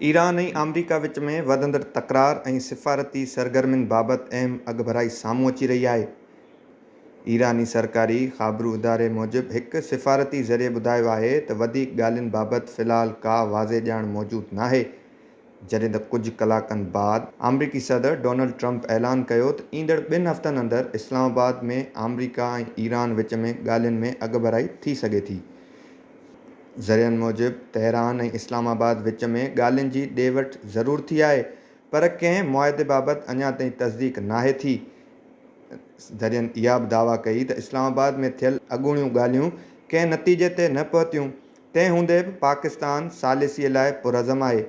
Iran ۽ آمريڪا وچ ۾ وڌندڙ تڪرار ۽ سفارتي سرگرمين بابت اهم اڳڀرائي سامهون اچي رهي آهي. ايراني سرڪاري خابرو اداري موجب هڪ سفارتي ذريعي ٻڌايو آهي ته وڌيڪ ڳالهين بابت في الحال ڪا واضح ڄاڻ موجود ناهي، جڏهن ته ڪجهه ڪلاڪن بعد آمريڪي صدر ڊونلڊ ٽرمپ اعلان ڪيو ته ايندڙ ٻن هفتن اندر اسلام آباد ۾ آمريڪا ۽ ايران وچ ۾ ڳالهين ۾ اڳڀرائي ٿي سگهي ٿي. ذريعن موجب تهران ۽ اسلام آباد وچ ۾ ڳالهين جي ڏي وٺ ضرور ٿي آهي پر ڪنهن معاهدي بابت اڃا تائين تصديق ناهي ٿي. ذريعن اها به دعويٰ ڪئي ته اسلام آباد ۾ ٿيل اڳوڻيون ڳالهيون ڪنهن نتيجي تي نه پهتيون، تنهن هوندي به پاڪستان ثالثي لاء پرعزم آهي.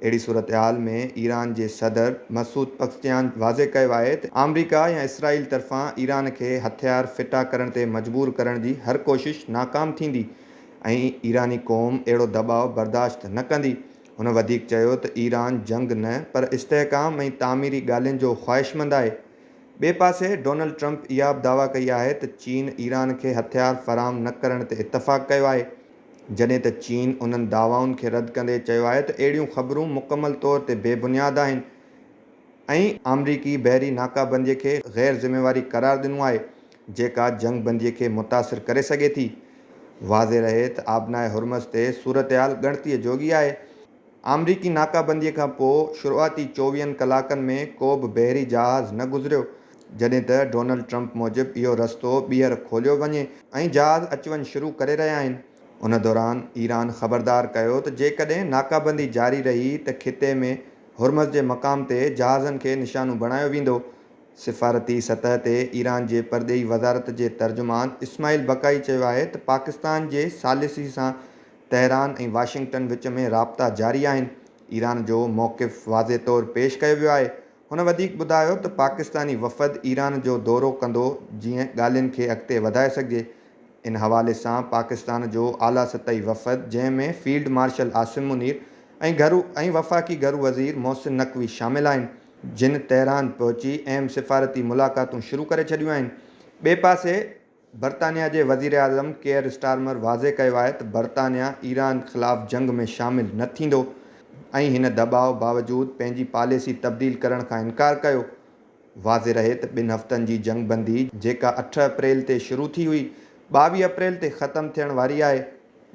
اهڙي صورتحال ۾ ايران جي صدر مسعود پزشڪيان واضح ڪيو آهي ته آمريڪا يا اسرائيل طرفان ايران کي هٿيار ڦٽا ڪرڻ تي مجبور ڪرڻ جي هر ڪوشش ناڪام ٿيندي ۽ ايراني قوم اهڙو دٻاء برداشت نه ڪندي. هن وڌيڪ چيو ته ايران جنگ نه پر استحڪام ۽ تعميري ڳالهين جو خواهشمند آهي. ٻئي پاسي ڊونلڊ ٽرمپ اها به دعويٰ ڪئي آهي ته چين ايران کي هٿيار فراهم نه ڪرڻ تي اتفاق ڪيو آهي. جڏهن ته چين انهن دعوائن کي رد ڪندي چيو آهي ته اهڙيون خبرون مڪمل طور تي بي بنياد آهن ۽ آمريڪي بحري ناڪابندي کي غير ذميواري قرار ڏنو آهي جيڪا جنگ بندي کي متاثر ڪري سگهي ٿي. واضح رهي ته آبنائي هرمز تي صورتحال ڳڻتيء جوڳي آهي. آمريڪي ناڪابندي کان پوء شروعاتي چوويهن ڪلاڪن ۾ ڪو به بحري جهاز نه گذريو، جڏهن ته ڊونلڊ ٽرمپ موجب اهو رستو ٻيهر کوليو وڃي ۽ جهاز اچ وڃ شروع ڪري رهيا آهن. ان دوران ايران خبردار ڪيو ته جيڪڏهن ناڪابندي جاري رهي ته خطي ۾ هرمز جي مقام تي جهازن کي نشانو بڻايو ويندو. سفارتي سطح تي ايران جي پرڏيهي وزارت جي ترجمان اسماعيل بقائي چيو آهي ته پاڪستان جي ثالثي سان تهران ۽ واشنگٽن وچ ۾ رابطا جاري آهن، ايران جو موقف واضح طور پيش ڪيو ويو آهي. هن وڌيڪ ٻڌايو ته پاڪستاني وفد ايران جو دورو ڪندو جيئن ڳالهين کي اڳتي وڌائي سگهجي. ان حوالي سان پاڪستان جو اعليٰ سطحي وفد جنهن ۾ فيلڊ مارشل عاصم منير ۽ گهرو ۽ وفاقي گهرو وزير محسن نقوي شامل آهن جن تهران پهچي اهم سفارتي ملاقاتون شروع ڪري ڇڏيون آهن. ٻئي پاسي برطانيا جي وزيراعظم ڪيئر اسٽارمر واضح ڪيو آهي ته برطانيا ايران خلاف جنگ ۾ شامل نه ٿيندو ۽ هن دٻاء باوجود پنهنجي پاليسي تبديل ڪرڻ کان انڪار ڪيو. واضح رهي ته ٻن هفتن جي جنگ بندي جيڪا اٺ اپريل تي شروع ٿي هئي، 22 اپريل تي ختم ٿيڻ واري آهي،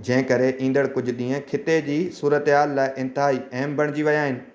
جنهن ڪري ايندڙ ڪجهه ڏينهن خطي جي صورتحال لاء انتهائي اهم بڻجي ويا آهن.